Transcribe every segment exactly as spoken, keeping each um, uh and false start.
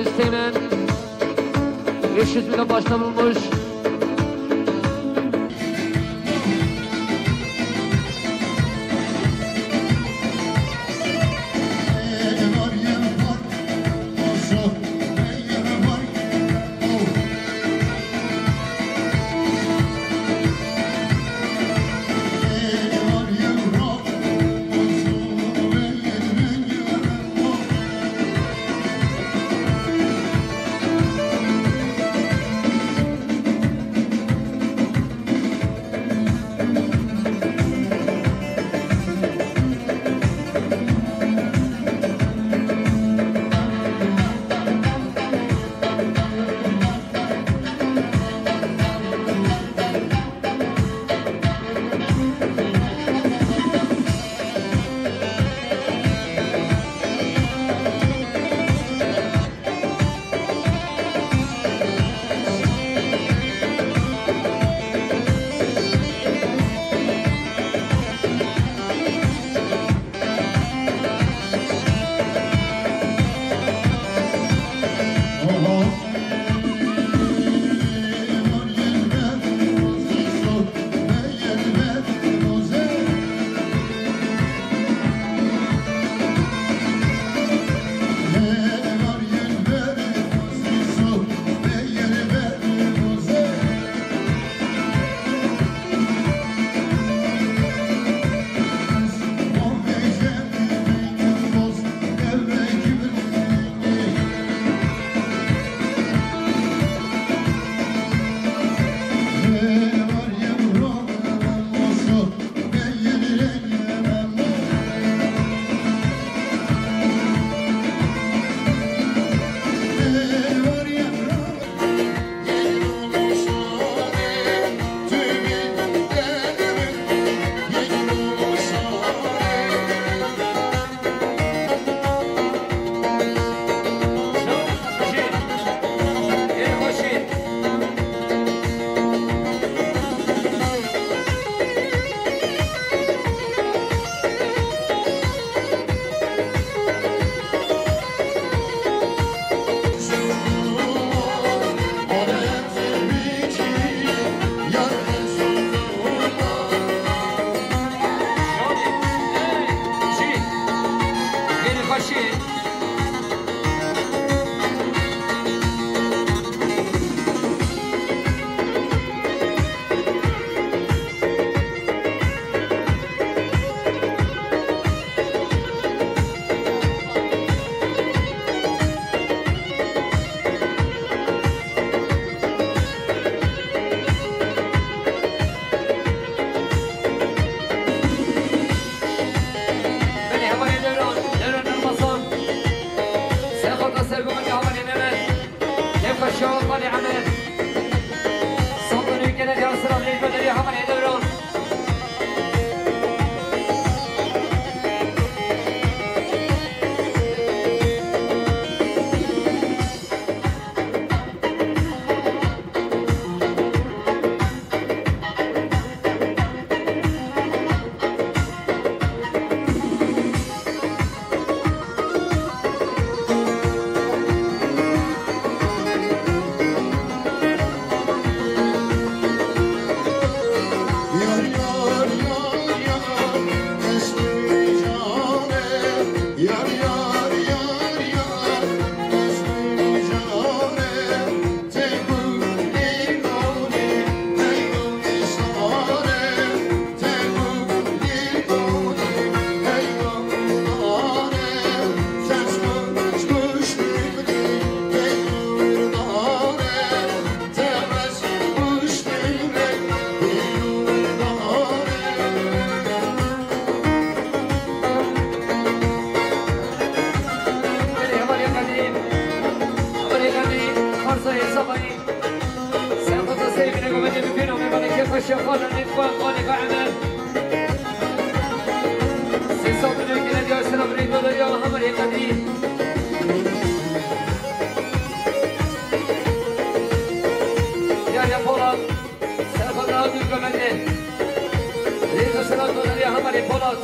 Seymen. Eşitmede başlanılmış. Belê hevalê Dewran, Dewran Elmasan. Serxaka Sergobanê hevalê Mehmet. Kêfxweşiya hevalê Emed. Sandalê gelek ya sira lêj bedeliya hevalê Dewran. Belê hevalê Qedrî, hevalê Qedrî, Farsa Hêsabayî. Serxweza Seyfîne Gomedê bi pênamê Xalê Kêfxweşiya Xalê Nêtxwe, Xalê Xwe Emed. Sê sal milyon gele diya sena birê dodariya hevalê Qedrî. Diya ya Polat, Serxweza Gomedê. Rêz û sena dodariya hevalê Polat.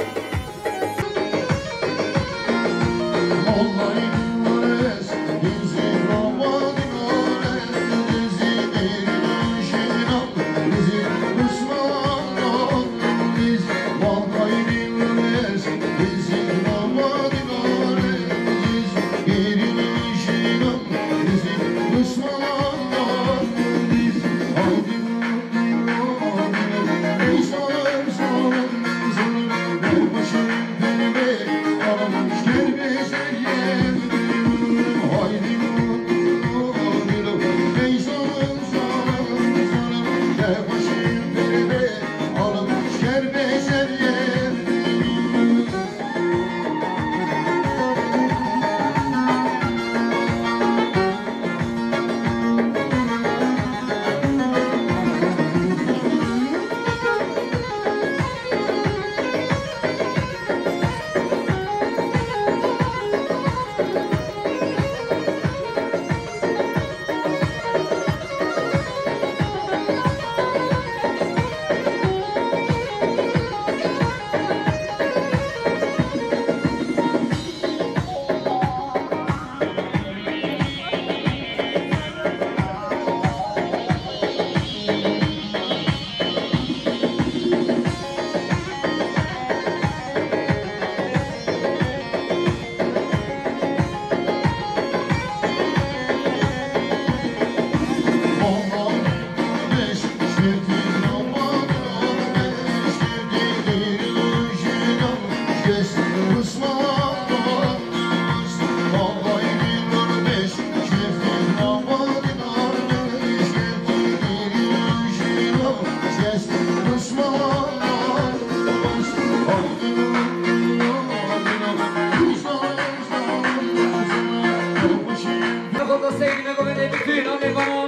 Xweda seyîdî me govendê bi tu navê bana.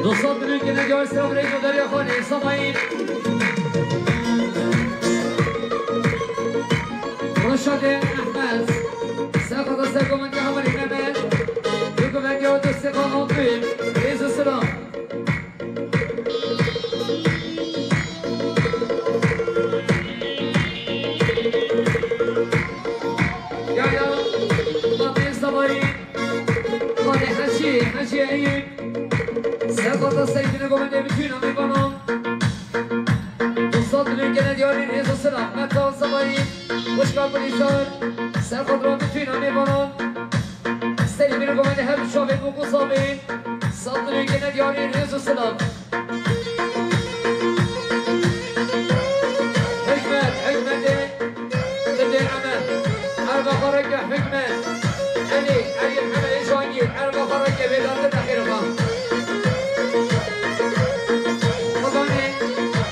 Dostlar, dilin gene gel selam reydo derya xanê Samayî. Roşadê Ehmed. Ser xweda ser govendê hevalê Mehmet. Bi govendê dostê xan Abdul. Rêz û selam. Ya ya, Fatih Sabayî, Fatih Hacı, Hacı Eyüp. Ser xweda seyîdî me govendê bi tu navê bana. Dostlar, dilin gene diyarî rêz û selam. Meta Sabayî, Xwişka Gulîzar. Ser xweda bi tu navê bana. Serî bîrî govendê her çavê bû ku sabê. Sat dilin gene diyarî rêz û selam. Hikmet, Hikmetê, Didê Emen. Erba xareke Hikmet. Elî, Elî Hemeyê Jangîr. Erba xareke vêdate dexêre xan. Xudanê,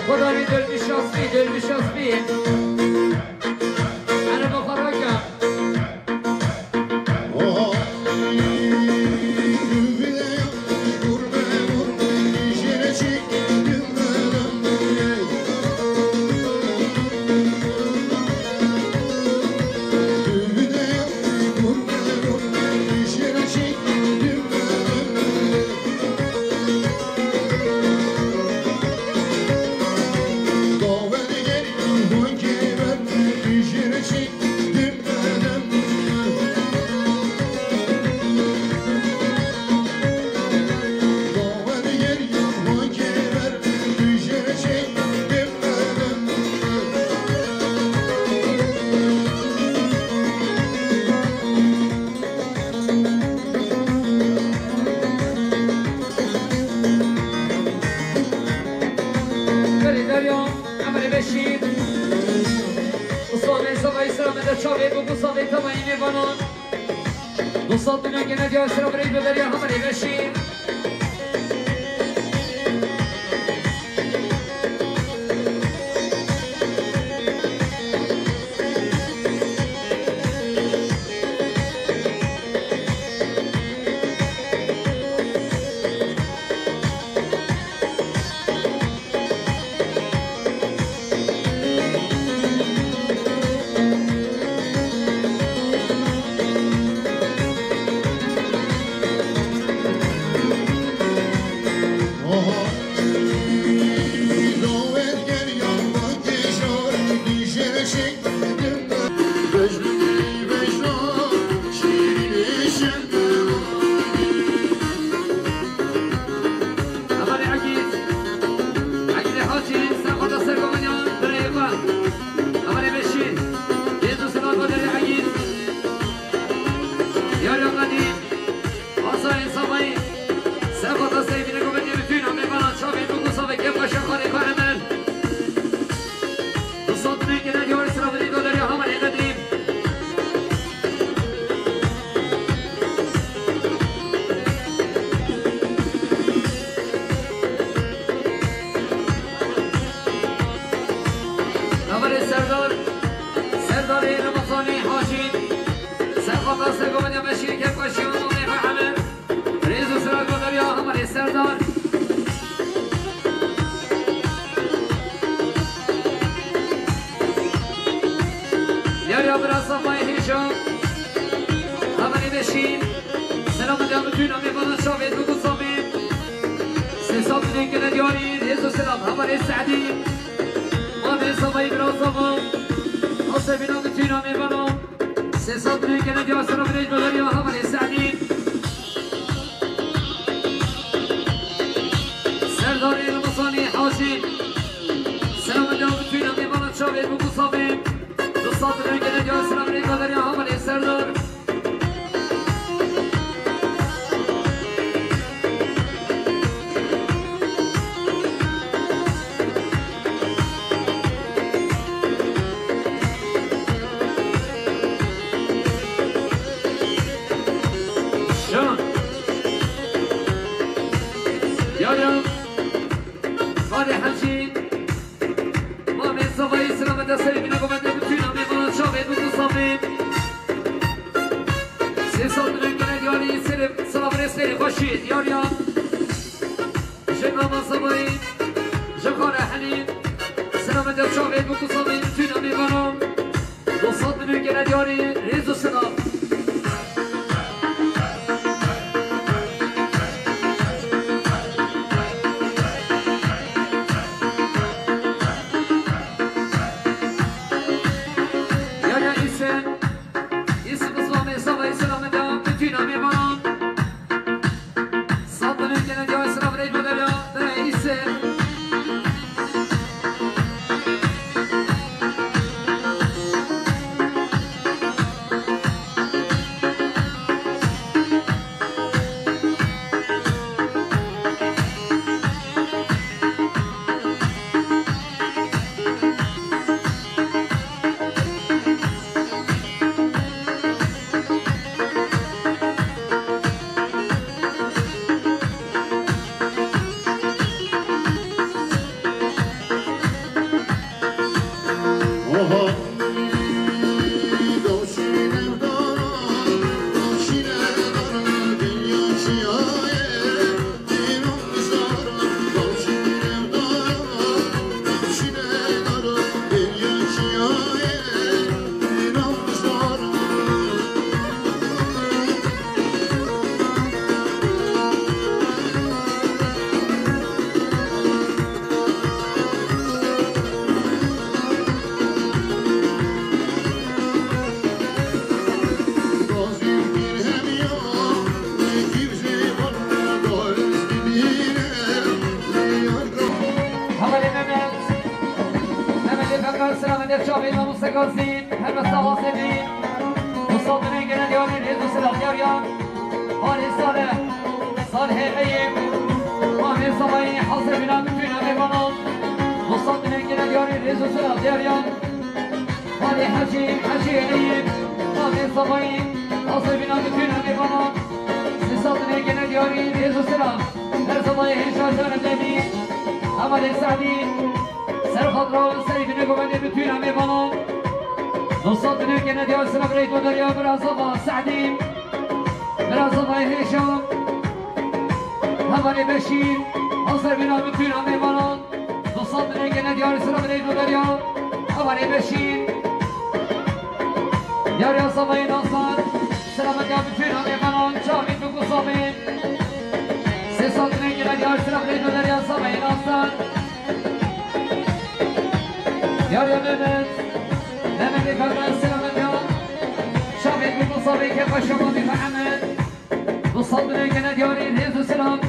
Xudanê dil bişasbî, dil bişasbî. Erba xareke. Berê Derya, Emerê Beşîr. Ustamê Seba Îsra me de çavê bû, ku savê temayî mêvanan. Dostlar, dilin gene diyar sira birey bi beriya Emerê Beşîr. Hevalê Egîd, Egîdê Hacî, ser xwe de ser goveniyan bireyê xwe. Hevalê Beşîr, Yêzû Sinan Baderê Egîd. Yarya Qedî, Asayê Samayî, ser xwe de seyfîne goveniye bütün amê bana. Selam da bütün amê bana şavê du gusamê. Sesat dilê kene diyarî, rêz û selam hevalê Se'dî. Mavê Zavayî bira Zava. Hasebîna bütün amê bana. Sesat dilê kene diyar, selam rêz û selam hevalê Se'dî. Serdarê Ramasanî Hacî. Selam da bütün amê bana şavê du gusamê. Sesat dilê kene diyar, selam rêz û selam hevalê Serdar. Can. Yarim. Hadi Hacî. Mamê Zavayî, selamete serê bîna, gomete bütün amê bana şavê du gusamê. Sesat dilê kene diyarî, serê, selam rêz, serê xweşî, diyar ya. Ji mama Zavayî, ji xare Helî, selamete şavê du gusamê, bütün amê bana. Dostat dilê kene diyarî, rêz û selam. Yaya Îse, Îse Bislamê, Zavayî, selamete, bütün amê bana. Sat dilê kene diyar, selam rêz û selam ya, bere Îse. Hevalê Mehmet, Mehmetê Pekar, selamê çavê Namûse Gazî, helbesta Azebî, Musa Binê gene diyarî rêz û selam diyar ya. Halê Salih, Salihê Eyüp, Mahmê Zavayî, Hazebîna bütün amê bana, Musa Binê gene diyarî rêz û selam diyar ya. Halê Hecî, Hecî Eyüp, Mahmê Zavayî, Hazebîna bütün amê bana, Sesat dilê kene diyarî rêz û selam. Her Zavayê hêşa canê demî, hevalê Se'dî, ser xatira serê binê govendê bütün amê bana. Dostat dilê kene diyar, selam rêz û derya, bira Zava Se'dî. Bira Zavayê hêşa, hevalê Beşîr, Hazebîna bütün amê bana. Dostat dilê kene diyarî, selam rêz û derya, hevalê Beşîr. Diyarî Zavayê Nasar, selametiya bütün amê bana, çavê tu ku Zavê. Sesat dilê kene diyarî, selam rêz û derya, Zavayê Nasar. Diyarî Mehmet, Mehmetê Ferdan, selametiya çavê tu ku Zavê, Kefa Şamadî Mehmet. Dostat dilê kene diyarî rêz û selam.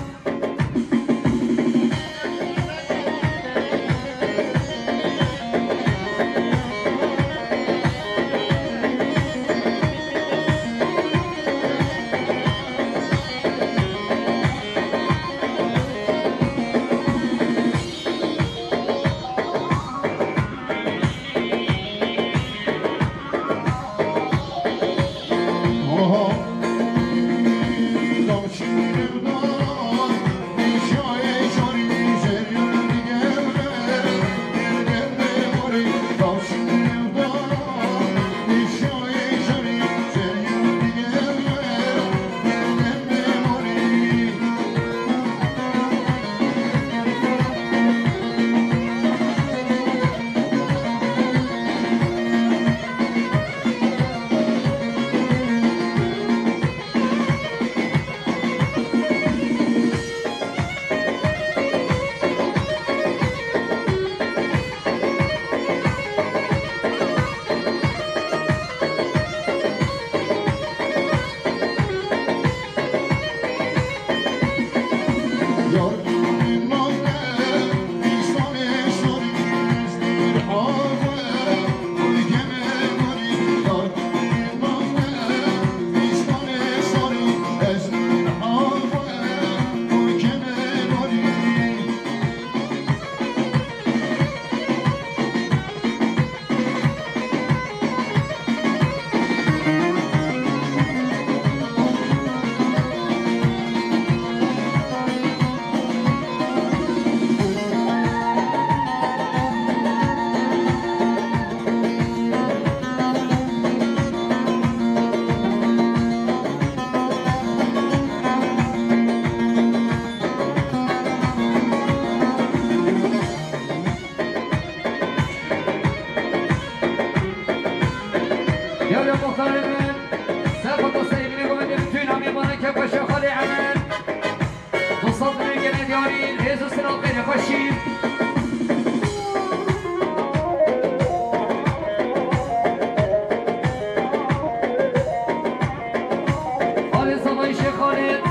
Xalê Savayî Şêx Xalid.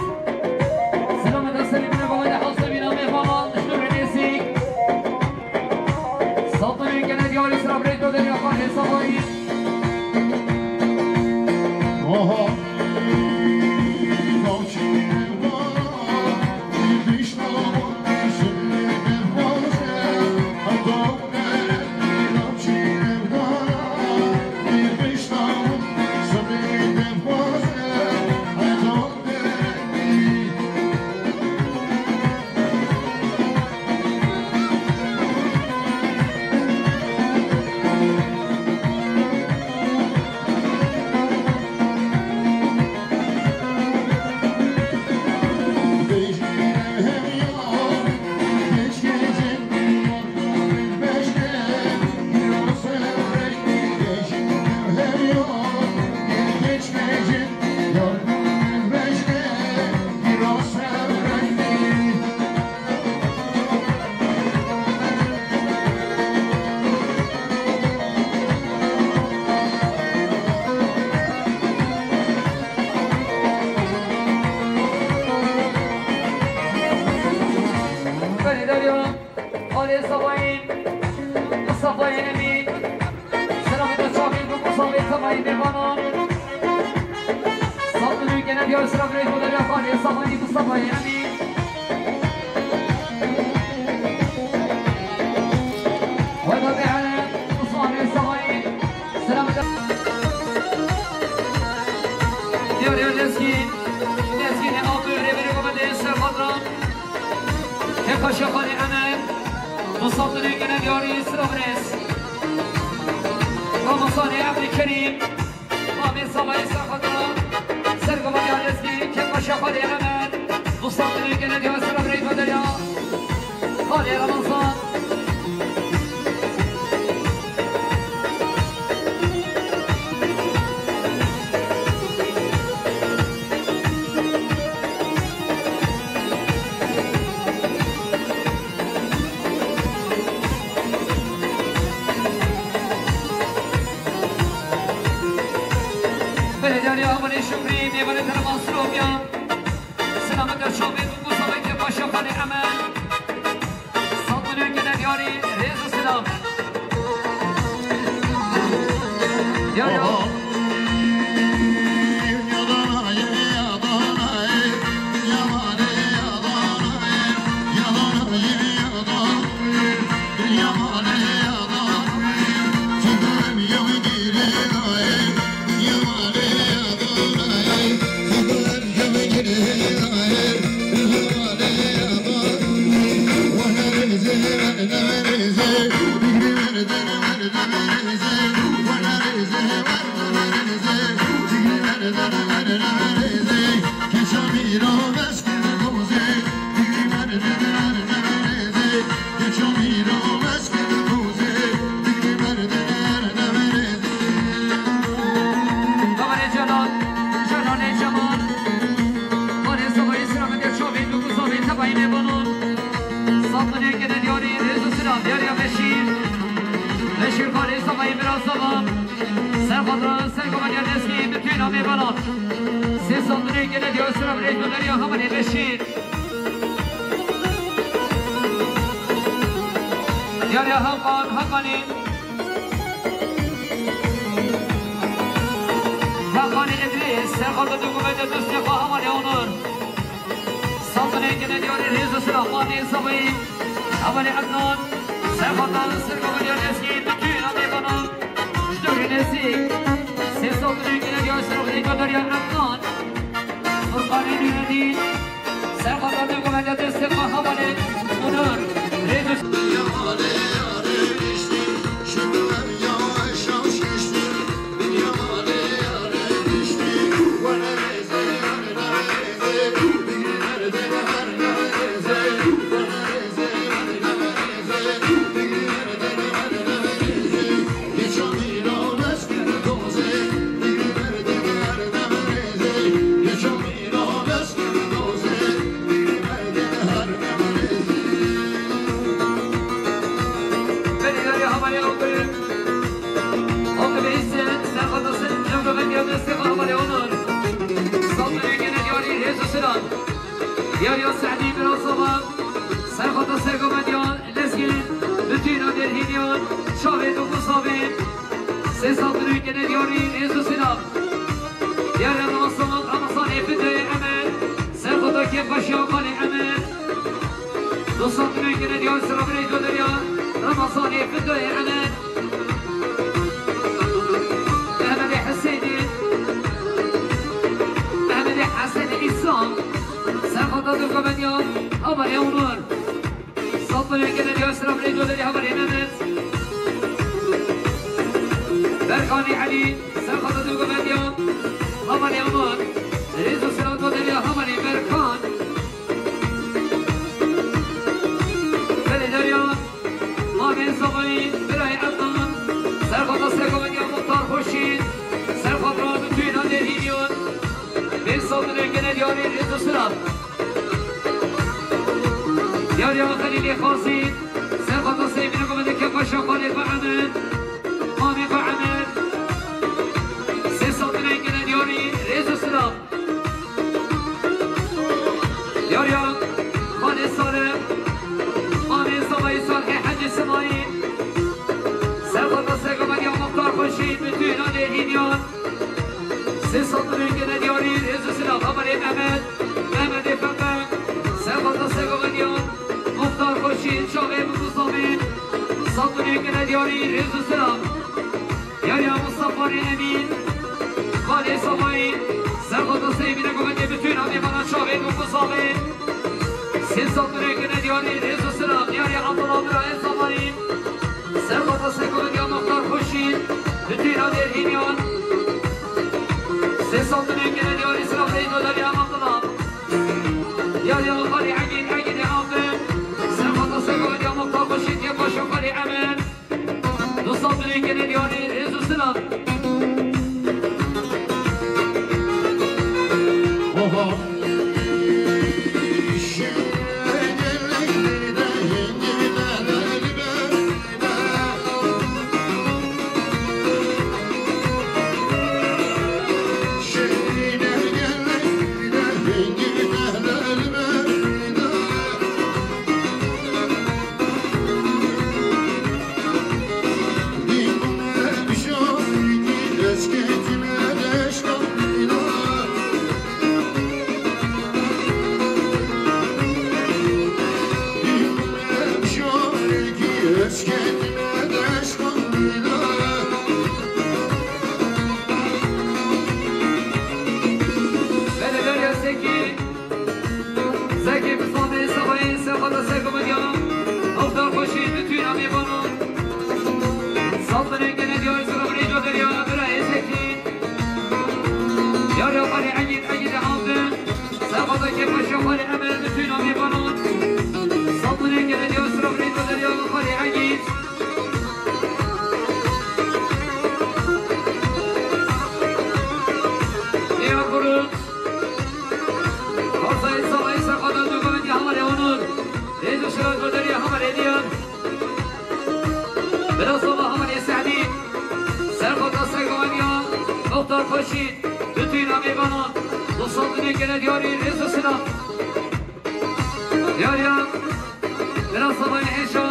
Selamet eserî bine bavê de hewse bîna mêvanan, ji nûrê nêzîk. Saltanê gele diyarî sira birêz do derya Xalê Savayî. Belê derya, Xalê Savayî, Mistefayê Emîn. Selamê te çavên ku Mistefayê Savayî mêvanan. Sat milyon gene diyar sira birêz bo derya Xalê Savayî, Mistefayê Emîn. Weda te hele, Mistefayê Savayî. Selamê te. Diyar ya Lezgîn, Lezgînê Apo, rêberê Komedê Serfadran. Hê paşa Xalê Emed, Musafirin gene diyarî sira birêz. Ramazanê Ebdî Kerîm, Mamê Savayê Serxwedran, Sergova diyar Lezgî, hê paşa Xalê Emed, Musafirin gene diyarî sira birêz Baderiya. Xalê Ramazan. Belediyarê Amanê Şukrî, mêvanê Terema Siromiya. Selamet der çavê ku Savayê Paşa Xalê Emed. Sat milyon gene diyarî rêz û selam. Diyar ya. Kamerê Celal, Celalê Cemal. Xalê Savayê sira min der çavê du ku zavê tevayê mêvanan. Sat milyon gene diyarî rêz û silav, diyarî ya Beşîr. Beşîr Xalê Savayê bira Sava. Serxwedran, Sergova diyar Lezgî, bi pêna mêvanan. Sê sat milyon gene diyarî sira birêz Baderiya Hamanê Beşîr. Diyarî ya Hakan, Hakanê. Hakanê Îdrîs, Serxwedran du ku vede dostê xwe Hamanê Onur. Sat milyon gene diyarî rêz û silav, Mamê Savayê, Hamanê Ednan. Serxwedran, Sergova diyar Lezgî, bi pêna mêvanan. Ji dûrî nêzîk. Sê sat milyon gene diyarî sira birêz Baderiya Ednan. Furqanê Nûredîn. Serxwedran du ku vede dostê xwe Hamanê Onur. Rêz û Diyariya Sehdî Bira Sava, Serxwata Sergovendiya Lezgên, Bitûna Derhîniyan, Şavê Dokuzavê, Sê Saldinê gene diyarî rêz û silav. Diyariya Ramazan, Ramazanê Fidoyê Emel, Serxwata Kêfxweşiya Xalê Emel. Dostan, dibên gene diyar sira birê Coderiya Ramazanê Fidoyê Emel. Mehmedê Hesênê, Mehmedê Hesênê Îsa, Serxwata Dulgovendiya Hamarê Onur. Saldinê gene diyar sira birê Coderiya Hamarê Mehmet. Berkanê Elî, Serxwata Dulgovendiya Hamarê Onur. Rêz û silav Coderiya Hamarê Berkan. Belê Derya, Mamê Zavayî, Birayê Ednan, Serxwata Sergovendiya Muxtar Xweşî, Serxwata Bitûna Derhîniyan, Bê Saldinê gene diyarî rêz û silav. Diyariya Xelîlê Xazî, Serxwata Seyvîna Govendê Kêfxweşa Xalê xwe Emir, Mamê xwe Emir, Sê Saldinê gene diyarî rêz û silav. Diyariya Xalê Salih, Mamê Zavayî Salihê Hecî Simayî, Serxwata Sergovendiya Muxtar Xweşî, Bitûna Derhîniyan, Sê Saldinê gene diyarî rêz û silav. Hamarê Mehmet, Mehmedê Feqe, Serxwata Sergovendiya Muxtar Xweşî, Şavê Dokuzavê, Saldinê gene diyarî rêz û silav. Diyariya Mustafanê Emîn, Xalê Zavayî, Serxwata Seyvîna Govendê Bitûna Mêvana Şavê Dokuzavê, Sê Saldinê gene diyarî rêz û silav. Diyariya Abdullah Birayê Zavayî, Serxwata Sergovendiya Muxtar Xweşî, Bitûna Derhîniyan, Sê Saldinê gene diyarî silav rêz û silav Diyariya Abdullah. Diyariya Xalê Egîd, Egîdê Abdul, Serxwata Sergovendiya Muxtar Xweşî, Kêfxweşa Xalê Emir. Dostan, dilê gene diyarî rêz û silav. Oho. Belê, belê, Zekî. Zekî bi Samê Sefayê Sefada Sergovendiya Muxtar Xweşî, Bitûna Mêvana. Saldinê gene diyarî sira birê Coderiya, birayê Zekî. Diyariya Xalê Egîd, Egîdê Abdul. Sefada Kêfxweşa Xalê Emir, Bitûna Mêvana. Saldinê gene diyarî sira birê Coderiya, Xalê Egîd. Diyarbakır. Xwezayê Sefayê Sefada Dulgovendiya Hamarê Onur. Rêz û silav Coderiya Hamarê Diyar. Bira Sava Hamarê Sehdî. Serxwata Sergovendiya Muxtar Xweşî, Bitûna Mêvana. Dostan, dilê gene diyarî rêz û silav. Diyariya Bira Savayê Hêşa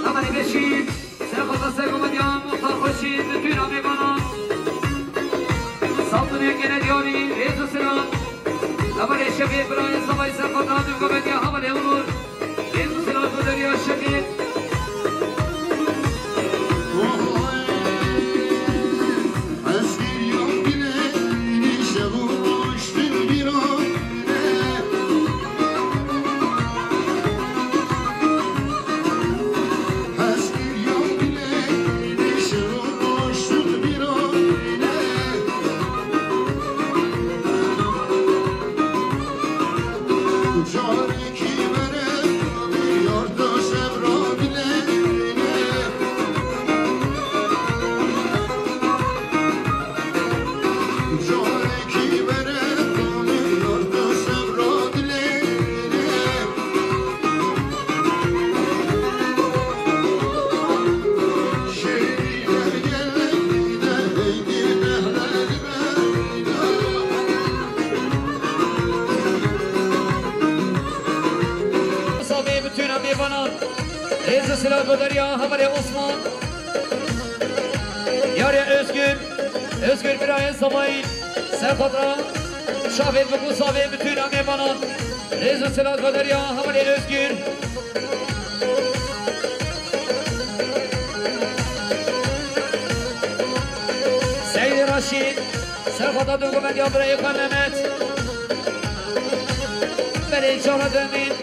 Hamarê Beşîr. Serxwata Sergovendiya Muxtar Xweşî, Bitûna Mêvana. Saldinê gene diyarî rêz û silav. Hamarê Şefî, birayê Savayê Serxwata Dulgovendiya Hamarê Onur. Rêz û silav Coderiya Şefî. Rêz û silav bo deriya hevalê Osman. Yarê Özgür. Özgür birayê Zavayî. Ser xatra. Şavê bi ku savê bi tûna mêvanan. Rêz û silav bo deriya hevalê Özgür. Seîdê Raşîd. Ser xatra du govendiya birayê xwe Mehmet. Berê cara demîn.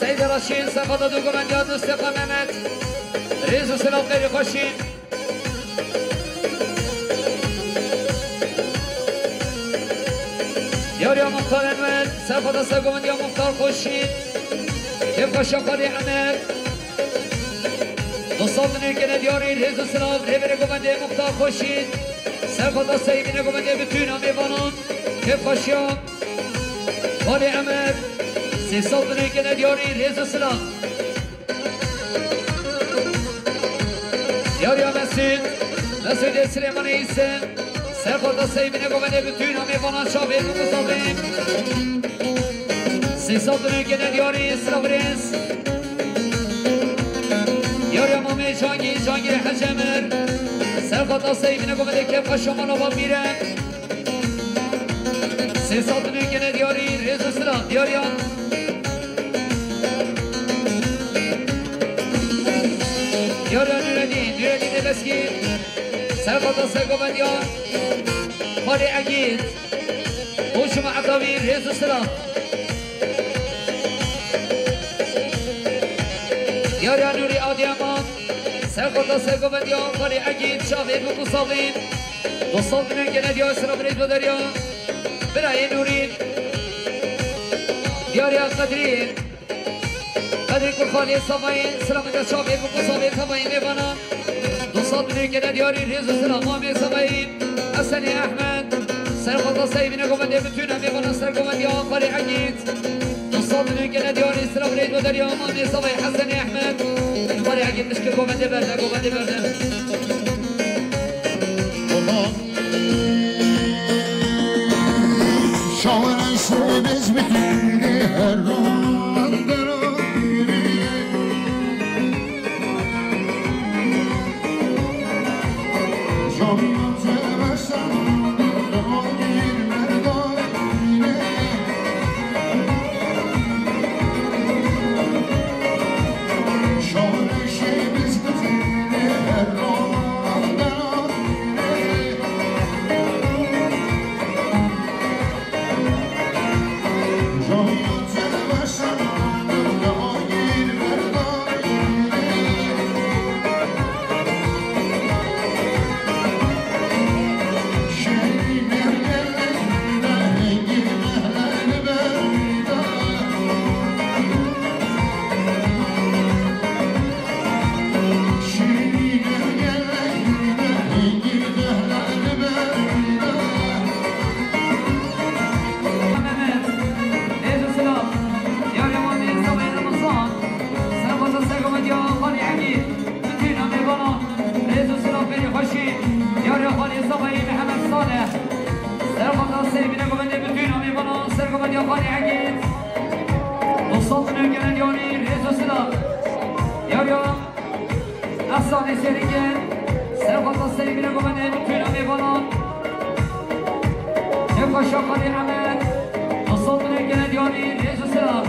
Seîdê Raşîd, ser xatra du govendiya dostê xwe Mehmet. Rêz û silav xêrê xweşî. Yariya Muxtar Enwer, ser xatra ser govendiya Muxtar Xweşî. Kêfxweşa Xalê Emer. Dostan dinê kene diyarî, rêz û silav, rêberê govendê Muxtar Xweşî. Ser xatra seyî bîne govendê bi tûna mêvanan. Kêfxweşiya. Xalê Emer, sê sed binê kene diyarî, rêz û silav. Diyariya Mesûd, Mesûdê Silêmanê Îse, ser xwe da sey bine govendê bi tûna mêvanan şavê bi muzavê. Sê sed binê kene diyarî, silav rêz. Diyariya Mamê Cangî, Cangîrê Hec Emir, ser xwe da sey bine govendê kef xwe şoma nava mîre. Sê sed nû kene diyarî, rêz û silav, diyariya. Diyariya Nûredîn, Nûredîn Debeskî. Ser xata ser govendiya. Xalê Egîd. Û cemaeta wî, rêz û silav. Diyariya Nûrî Adîyaman. Ser xata ser govendiya. Xalê Egîd, çavê bi ku savî. Dostan binên gene diya sira birêz bo deriya. Birayê Nûrî. Diyariya Qedrî. Qedrî Kurxalê Savayê, sira min de çavê bi ku savê tavayê mêvana. Dostan binên gene diyarî rêz û sira Mamê Savayê. Esenê Ehmed. Ser xata sey bine govendê bi tûna mêvana ser govendiya Xalê Egîd. Dostan binên gene diyarî sira birêz bo deriya Mamê Savayê Hesenê Ehmed. Xalê Egîd mişkê govendê berde, govendê berde. Şawan şûnez bi tûrê her ran. Rêz û silav xêrê xweşî. Diyariya Xalê Savayî Mihemed Salih. Ser xata sey bine govendê bi tûna mêvana ser govendiya Xalê Egîd. Dostan binên gene diyarî rêz û silav. Diyariya Ehsanê Sêrîngê. Ser xata sey bine govendê bi tûna mêvana. Kêfxweşa Xalê Emed. Dostan binên gene diyarî rêz û silav.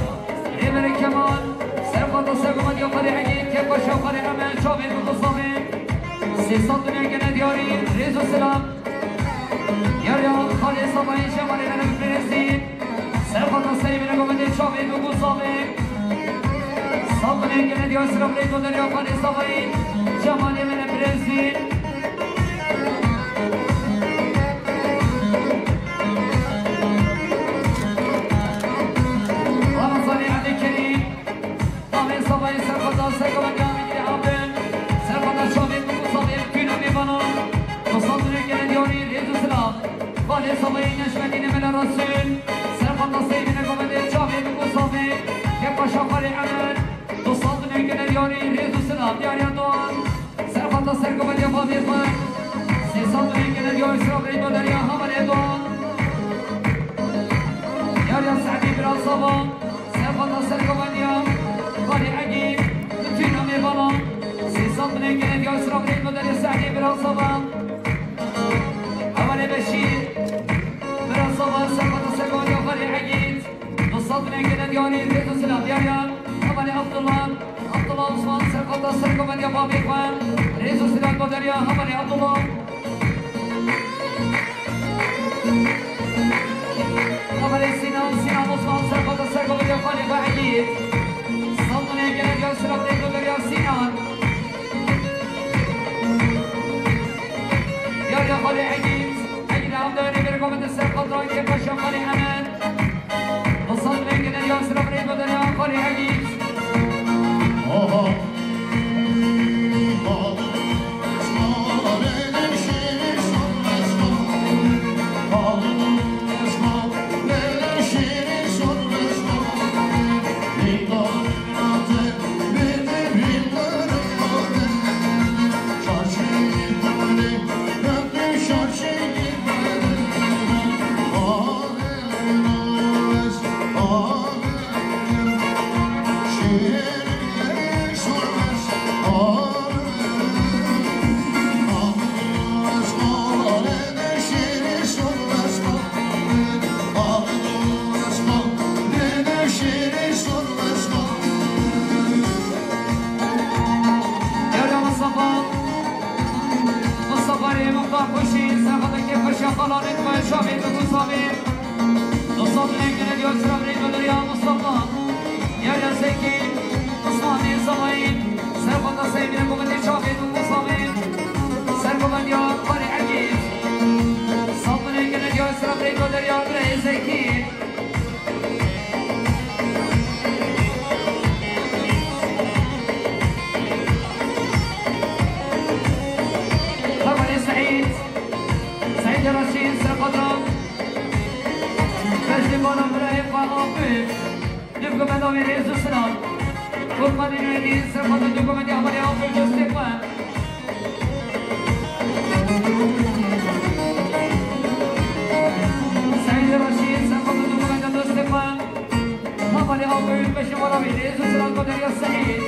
Rêberê Kemal, ser xata ser govendiya Xalê Egîd, kêfxweşa Xalê Emed, çavê bi ku savê. Sê sed binên gene diyarî, rêz û silav. Diyariya Xalê Savayê Cemalê me ne bi birêzî. Ser xata sey bine govendê çavê bi ku savê. Sed binên gene diyarî sira birêz bo deriya Xalê Savayê Cemalê me ne birêzî. Ramazanê Elî Kerîm. Navê Savayê ser xata ser govendiya Mîdî Abdin. Ser xata çavê bi ku savê tûna mêvana. Dostan binên gene diyarî rêz û silav. Valê Savayê Neşmetînê Mela Resûl. Ser xata sey bine govendê çavê bi ku savê. Kêfxweşa Xalê Emed. Dostan binên gene diyarî rêz û silav. Diyariya Doğan. Ser xata ser govendiya bavê xwe. Sê sed û yek gene diyarî sira birêz bo deriya hevalê Doğan. Diyariya Se'dî bira Sava. Ser xata ser govendiya Xalê Egîd. Sava, Hevalê Beşîr, Bira Sava, Serfata Sergo, Hevalê Egîd, Dostat Binekene Diyarî, Rêz û Silav Diyarya, Hevalê Abdullah, Abdullah Osman, Serfata Sergo, Medya Babê Xwe, Rêz û Silav Baderiya, Hevalê Abdullah. Hevalê Sinan, Sinan Osman, Serfata Sergo, Medya Xalê Xwe Egîd. Sandinê Gelek ya Silav Rêz û Deriya Sinan. Yar ya Xalê Egîd, Egîd Hamdanê Berko Mete Serfata Egîd Paşa Xalê Emen. Bi sandinê Gelek ya Silav Rêz û Deriya Xalê Egîd. Oho. Yara Mustafa, Mustafa Rê Muxtar Xweşî, Serxwedekê Xweşiya Xalanê Xwe, Şamê Dibû Samê. Dostat Binekene Diyar Silav Rêz û Deriya Mustafa, Yahya Zekî, Osmanê Zavayî, Serxweda Seymîne Govendê Çavê Dû Musamê, Sergovendiya Xalê Egîd, Sandinê Kene Diyar Silav Rêz û Deriya Birayê Zekî. Hevalê Seîd, Seîdê Reşîd, Serxweda. Beşê bana birayê xwe Aqif. Dû kumenda wî rêz û silav. Kurbanê Nûredîn, Serxweda dû kumendê hevalê Aqif dostê xwe. Seîdê Reşîd, Serxweda dû kumenda dostê xwe. Hevalê Aqif, beşê bana wî rêz û silav Baderiya Seîd.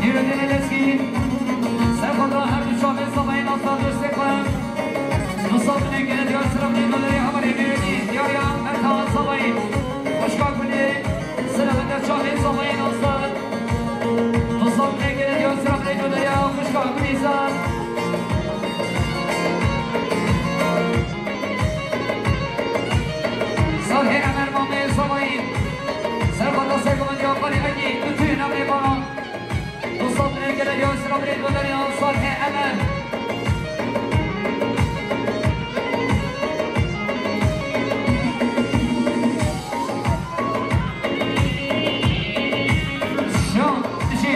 Nîrodînê Lezgî, Serxweda her du çavên Zavayî nasta dostê xwe. Dostat Binekene Diyar Silav Rêz û Deriya hevalê Nîrodîn, Diyarya Merta Zavayî. Xwişka Gulê, Silav Ender çavên Zavayî nasta. Dostat Binekene Diyar Silav Rêz û Deriya, xwişka Gulîzar. Salhê Emer Mamê Zavayî, Serxweda Sergovendiya Xalê Egîd, Lutfî Nemrê Baran. Dostat Binekene Diyar Silav Rêz û Deriya Salhê Emer. Şan, dişê.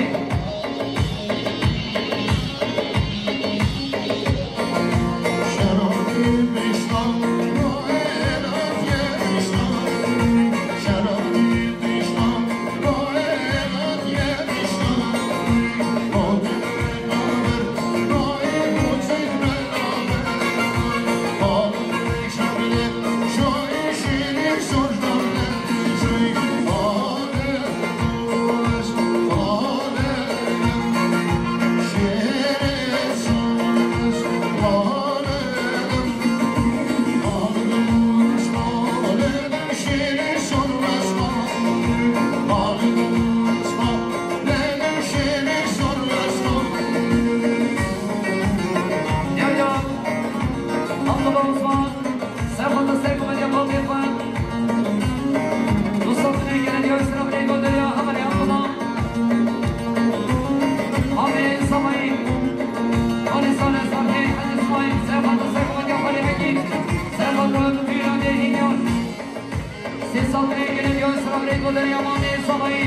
Derya Mamê Sabayî.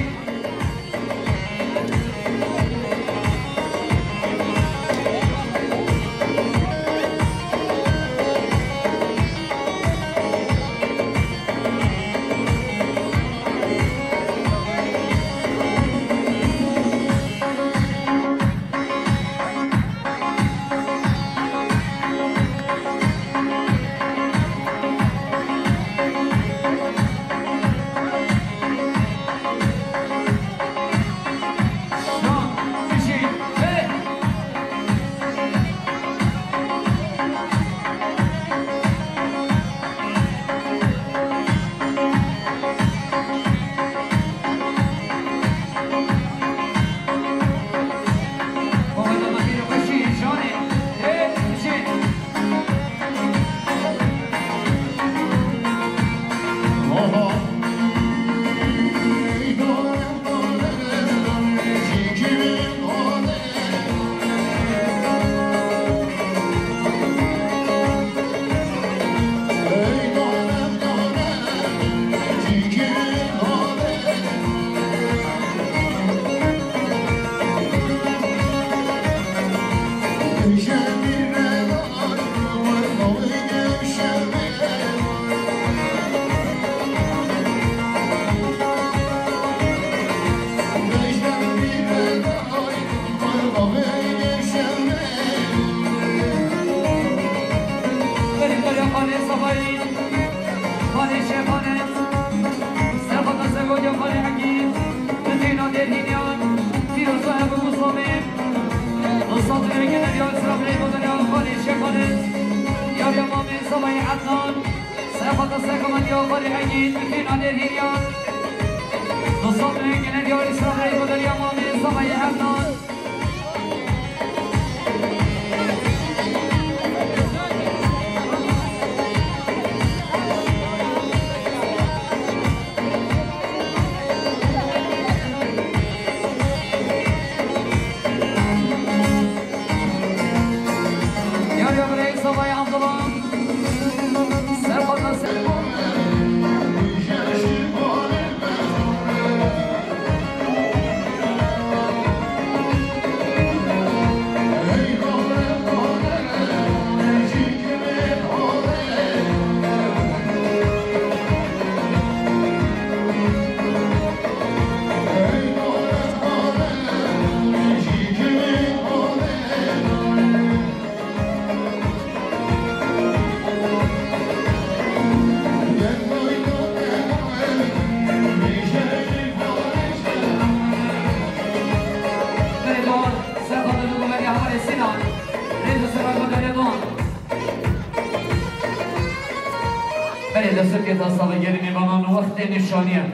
Berî berî xanê Sabayî, xanê Şêxanê, serxweta sergotya xanê Egîd, bi têna dêrhîniyan, pîroza ev û Musomê, Dostat û geleriya Îsraîlê Baderiya xanê Şêxanê, yariya Mamê Sabayî Ednan, serxweta sergotya xanê Egîd, bi têna dêrhîniyan, Dostat û geleriya Îsraîlê Baderiya Mamê Sabayî Ednan. Yar ya birayê Sabayê Abdullah. Serxweta ser. Berê Doğan, serxweta li Gomerê Hevalê Sinan, rêz û selamet Berê Doğan. Berê destûrkê da savegerî mêvanan wextê nîşanî ye.